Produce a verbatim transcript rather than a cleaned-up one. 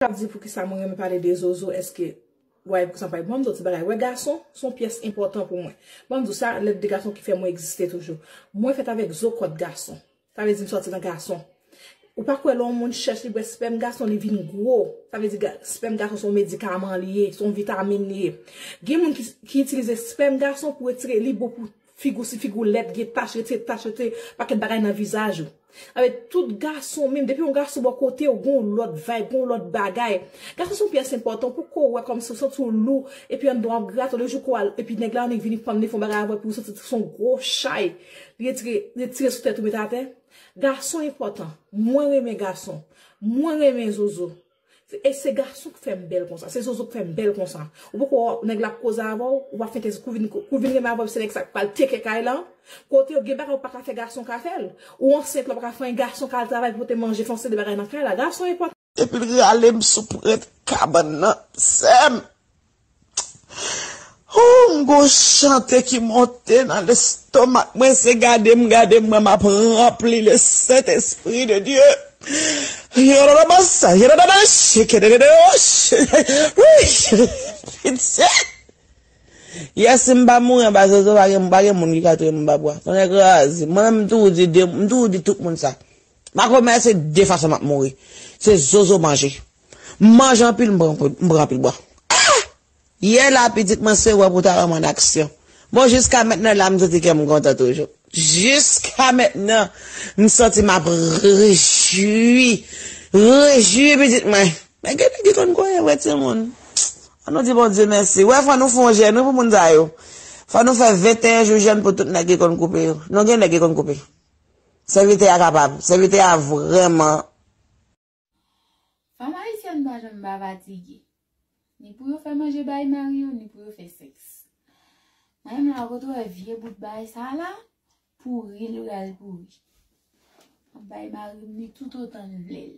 Ap di poukisa mwen renmen pale de zozo, èske, wè, poukisa m pa, bon, m di w ti bagay. Wè, gason se yon pyès enpòtan pou mwen. Bon, m di w sa, lèt de gason ki fè mwen egziste toujou. Mwen fèt avèk zo kòt gason. Sa vle di m sòti nan gason. Ou pa kwè lè yon moun chèch li bwè spèm gason, li vin gwo. Sa vle di ga- spèm gason se yon medikaman li ye, se yon vitamin li ye. Gen moun ki, ki itilize spèm gason pou retire, li bon pou figi w, si figi w lèd, gen tach, retire tach, retire pakèt bagay nan vizaj ou. Avèk tout gason menm, depi yon gason bò kote w, gon lòt vibe, gon lòt bagay. Gason se yon pyès enpòtan, poko wè kòmsi w santi w lou, epi anndan w ap grate w, le jou kou al, epi nèg la annik vini pann li fè yon bagay avè w, epi w santi se yon gwo chay. Li retire, retire sou tèt ou, mete atè. Gason enpòtan. Mwen renmen gason. Mwen renmen zozo. E se gason k fè m bèl konsa. Se zozo k fè m bèl konsa. Ou poko wè nèg la ap koze avè w, ou pa fè entèzi kou vin, kou vin renmen avè w, se nèg sa k pral teke kay la. Kote yo gen bagay ou pa ka fè, gason ka fè l. Ou ansent la, ou pa ka fè anyen, gason ka al travay pou pote manje, fè yon seri de bagay nan kay la. Gason enpòtan. Epi l rale m sou pwent kabann nan. Sè m. Oh, m gon chante ki monte nan lestomak mwen, se gade m, gade m, mwen m ap ranpli le Sentespri de Dye. Yororobasa, yororobasa, kededede, oh, wi, pitye. Yè, si m pa mouri anba zozo, pa gen, pa gen moun ki ka touye m anba bwa. Tonnè kraze. Mwen menm, m toujou di de, m toujou di tout moun sa. Makomè, se de fason m ap mouri. Se zozo manje. M manje anpil, m pran, m pran anpil bwa. Ah! Yè la, pitit mwen, se wè pou ta wè m an aksyon. Bon, jiska mentnan la, m santi kè m kontan toujou. Jiska mentnan, m santi m ap rejwi. Rejwi, pitit mwen. Men gen nèg ki konn konyen vre, timoun. An nou di Bondye mèsi. Wè, fò nou fè yon jèn, wi, pou moun sa yo. Fò nou fè venteyen jou jèn pou tout nèg ki konn koupe yo. Nou gen nèg ki konn koupe. Sèvitè a kapab. Sèvitè a vrèman. Fanm ayisyèn pa janm pa fatige. Ni pou yo fè manje bay mari yo, ni pou yo fè sèks. Mwen menm la, kote w wè vye bout bagay sa la, pouri l pral pouri. M ap bay mari m li toutotan l vle l.